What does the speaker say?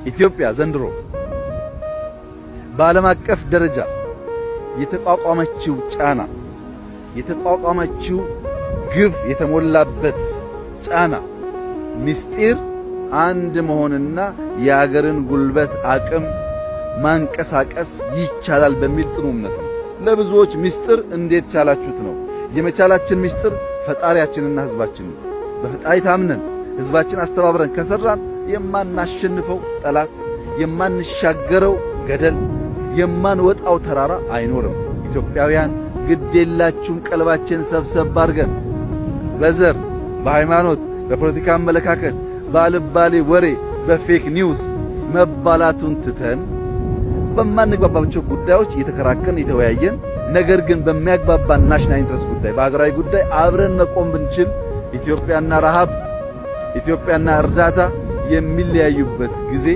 ኢትዮጵያ ዘንድሮ በዓለም አቀፍ ደረጃ የተቋቋመችው ጫና፣ የተቋቋመችው ግፍ የተሞላበት ጫና ምስጢር አንድ መሆንና የአገርን ጉልበት አቅም ማንቀሳቀስ ይቻላል በሚል ጽኑ እምነት ነው። ለብዙዎች ምስጢር እንዴት ቻላችሁት ነው። የመቻላችን ምስጢር ፈጣሪያችንና ሕዝባችን ነው። በፈጣሪ ታምነን ሕዝባችን አስተባብረን ከሰራን የማናሸንፈው ጠላት፣ የማንሻገረው ገደል፣ የማንወጣው ተራራ አይኖርም። ኢትዮጵያውያን ግድ የላችሁም፣ ቀልባችን ሰብሰብ አድርገን በዘር፣ በሃይማኖት፣ በፖለቲካ አመለካከት፣ ባልባሌ ወሬ፣ በ fake news መባላቱን ትተን በማንግባባቸው ጉዳዮች እየተከራከርን እየተወያየን ነገር ግን በሚያግባባን national interest ጉዳይ፣ በሀገራዊ ጉዳይ አብረን መቆም ብንችል ኢትዮጵያና ረሃብ፣ ኢትዮጵያና እርዳታ የሚለያዩበት ጊዜ